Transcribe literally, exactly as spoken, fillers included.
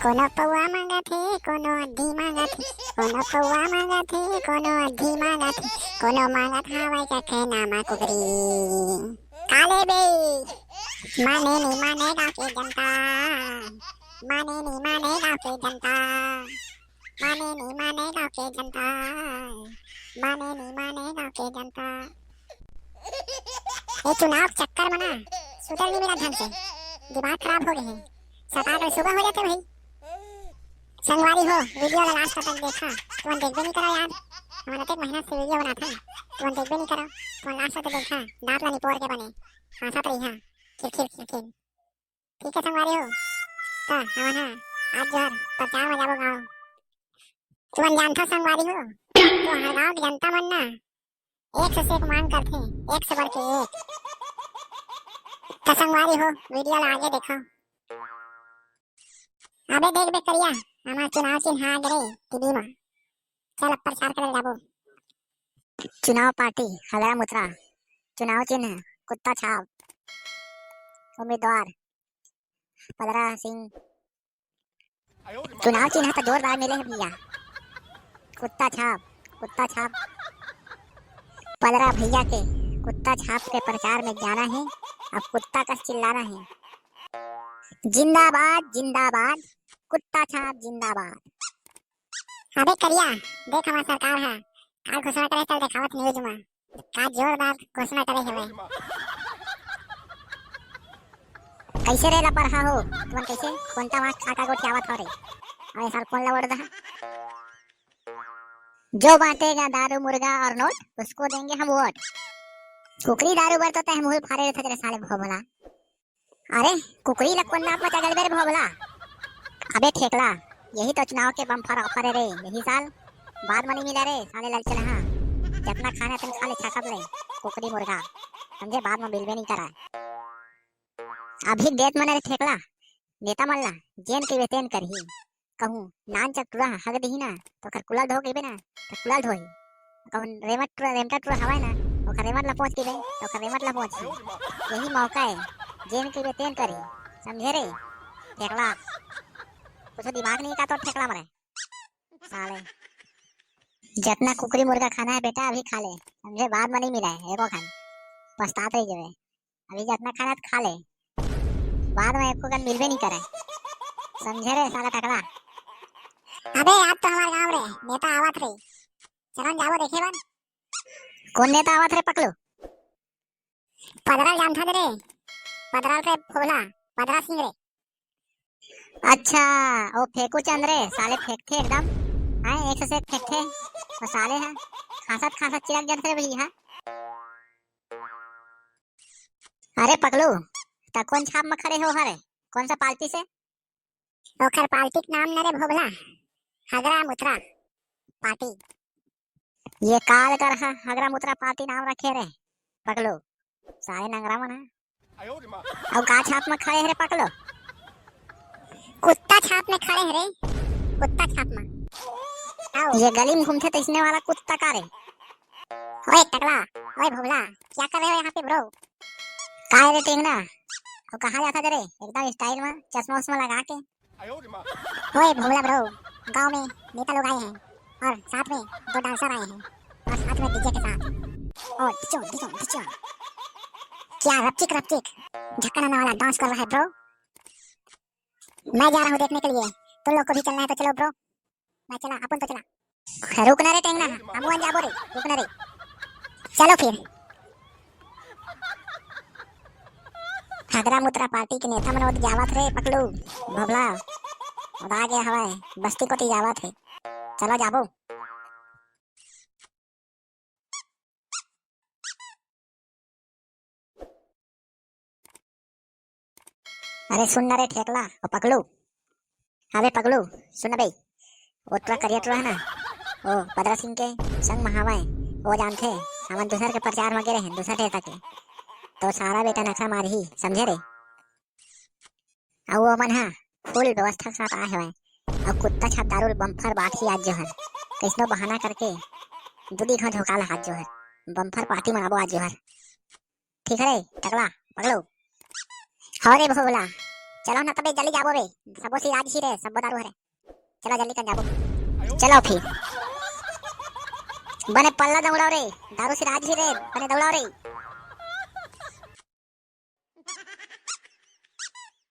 कोनो पौवा मांगत हे, कोनो अद्धी मांगत हे, कोनो पौवा मांगत हे, कोनो अद्धी मांगत हे, कोनो मांगत हावय चखना म कुकरी। का लेबे? माने नी माने गाँव के जनता, माने नी माने गाँव के जनता, माने नी माने गाँव के जनता, माने नी माने गाँव के जनता। ये चुनाव चक्कर में ना सुतल नहीं मिला ढंग से, दिमाग खराब हो गए हैं। सकाल में सुबह हो जाते भाई। संगवारी हो, वीडियो ला लास्ट तक देखा, तुमन देखबे नहीं करा यार। हमन एक महीना से वीडियो बनाथन, तुमन देखबे नहीं करा, तुमन लास्ट तक देखा, दांत ला निपोर के बने हंसत रहिहा, खिलखिल खिलखिल। ठीक है संगवारी हो, त हमन हा आज जोहर प्रचार में जाबो गाँव। तुमन जानथो संगवारी हो, तो हर गाँव के जनता मन ना एक से एक मांग करथे, एक से बढ़ के एक। त संगवारी हो, वीडियो ला आगे देखो। अबे देख बे करिया, हमार चुनाव चिन्ह आ गे रे टीवी मा। चल अब प्रचार करे जाबो। चुनाव पार्टी हगरा मुतरा, चुनाव चिन्ह कुत्ता छाप, उम्मीदवार पदरा सिंह। चुनाव चिन्ह तो जोरदार मिले है भैया। कुत्ता छाप, कुत्ता छाप। पदरा भैया के कुत्ता छाप के प्रचार में जाना है, अब कुत्ता कस चिल्लाना है। जिंदाबाद, जिंदाबाद, कुत्ता छाप जिंदाबाद। अबे करिया, देख हमार सरकार है, का घोषणा करे, चल देखावत न्यूज में। का जोरदार घोषणा करे हवे। कैसे रे लपरहा हो, तुमन कैसे कोंटा मांस खा खा गोठियावत हो रे? अरे सार, कौन ला वोट दहा? जो बांटेगा दारू, मुर्गा और नोट, उसको देंगे हम वोट। कुकरी दारू बर तो तैं मुंह फारे रहत रे साले भोभला। अरे, कुकरी ला कोन नाप म चगलबे रे भोभला? अबे ठेकला, यही तो चुनाव के बम्पर ऑफर है रे, यही साल। बाद म नहीं मिला रे, साले ललचनहा। जतना खाना तन खा ले, छाकत ले, कुकरी मुर्गा। समझे, बाद म मिलबे नहीं करा। अभी देत मन रे ठेकला, नेता मन ला, जेन कहिबे तेन करही। कहूँ नान चक टूरा ह हग दिही ना, तो ओकर कुलल धो कहिबे ना, तो कुलल धोही। कहूँ रेमट टूरा, रेमटा टूरा हवय ना, ओकर रेमट ला पोंछ कहिबे, तो ओकर रेमट ला पोंछही। यही मौका है, जेन कहिबे तेन करही, समझे रे? फेकला, कुछ दिमाग नहीं का तोर फेकला मरे, साले। जतना कुकरी मुर्गा खाना है बेटा, अभी खा ले, समझे? बाद में नहीं मिला है एको खान, पछतात रही जबे। अभी जतना खाना त खा ले, बाद में एको कन मिलबे नहीं करे, समझे रे साला टकला। अबे आज तो हमार गांव रे नेता आवत रे, चलन जाबो देखे बर। कौन नेता आवत रे पकलू? पदरल जानथा दे रे, पदरल रे भोला, पदरा सिंह रे। अच्छा, ओ फेकू चंद रे, साले फेंकथे एकदम। हाँ, एक से एक फेंकथे। ओ साले हा, खांसत खांसत चिरक जंत रे भैया। अरे पकलू, त कौन छाप में खड़े हो हरे? कौन सा पार्टी से? ओखर पार्टी के नाम न रे भोभला, हगरा मुतरा पार्टी। ये काल कर हा, हगरा मुतरा पार्टी नाम रखे रे पकलू, साले नंगरा मन हा। अउ का छाप में खड़े हे रे पकलो? कुत्ता छाप में खड़े हे रे, कुत्ता छाप में। आओ। ये गली में घूमथे तइसने वाला कुत्ता का रे? ओए टकला, ओए भोभला, क्या कर रहे हो यहाँ पे bro? का रे टेंगना? अउ कहाँ जाथा दे रे? एकदम style में चश्मा उश्मा लगा के। ओए भोभला bro, गांव में नेता लोग आए हैं और साथ में दो dancer आए हैं और साथ में DJ के साथ। और डिचो, डिचो, डिचो। क्या रपचिक रपचिक झक्का नाना वाला dance कर रहा है bro। मैं जा रहा हूँ देखने के लिए, तुम लोग को भी चलना है तो चलो bro। मैं चला, अपन तो चला। रुक ना रे टेंगना, हम वन जाबो रे, रुक ना रे। चलो फिर। हगरा मुतरा पार्टी के नेता मन ओती जावत रे पकलू, भोभला। ओदा गया हवाए, बस्ती कोती जावत हे। चलो जाबो। अरे सुन ना रे ठेकला, ओ पकलू। अबे पगलू, सुन बे, वो टुरा करिया टुरा है ना, वो पदरा सिंह के संग में हवय, वो जानथे, हमन दूसर के प्रचार में गे रहे, दूसर नेता के, तो सारा बेटा नखरा मारही, समझे रे? अउ वो मन हा full व्यवस्था के साथ आए हवय, अउ कुत्ता छाप दारू ल bumper बांटही आज जोहर, कैसनो बहाना करके दू दी घाव झोंका ला आज जोहर, bumper party मनाबो आज जोहर। ठीक है रे टकला पगलू। हव रे भोभला, चलो ना तबे जल्दी जाबो बे, सबो सिराज ही रे, सबो दारू हरे। चलो जल्दी कर जाबो। चलो फिर। बने पल्ला दौड़ाओ रे, दारू सिराज ही रे, बने दौड़ाओ रे।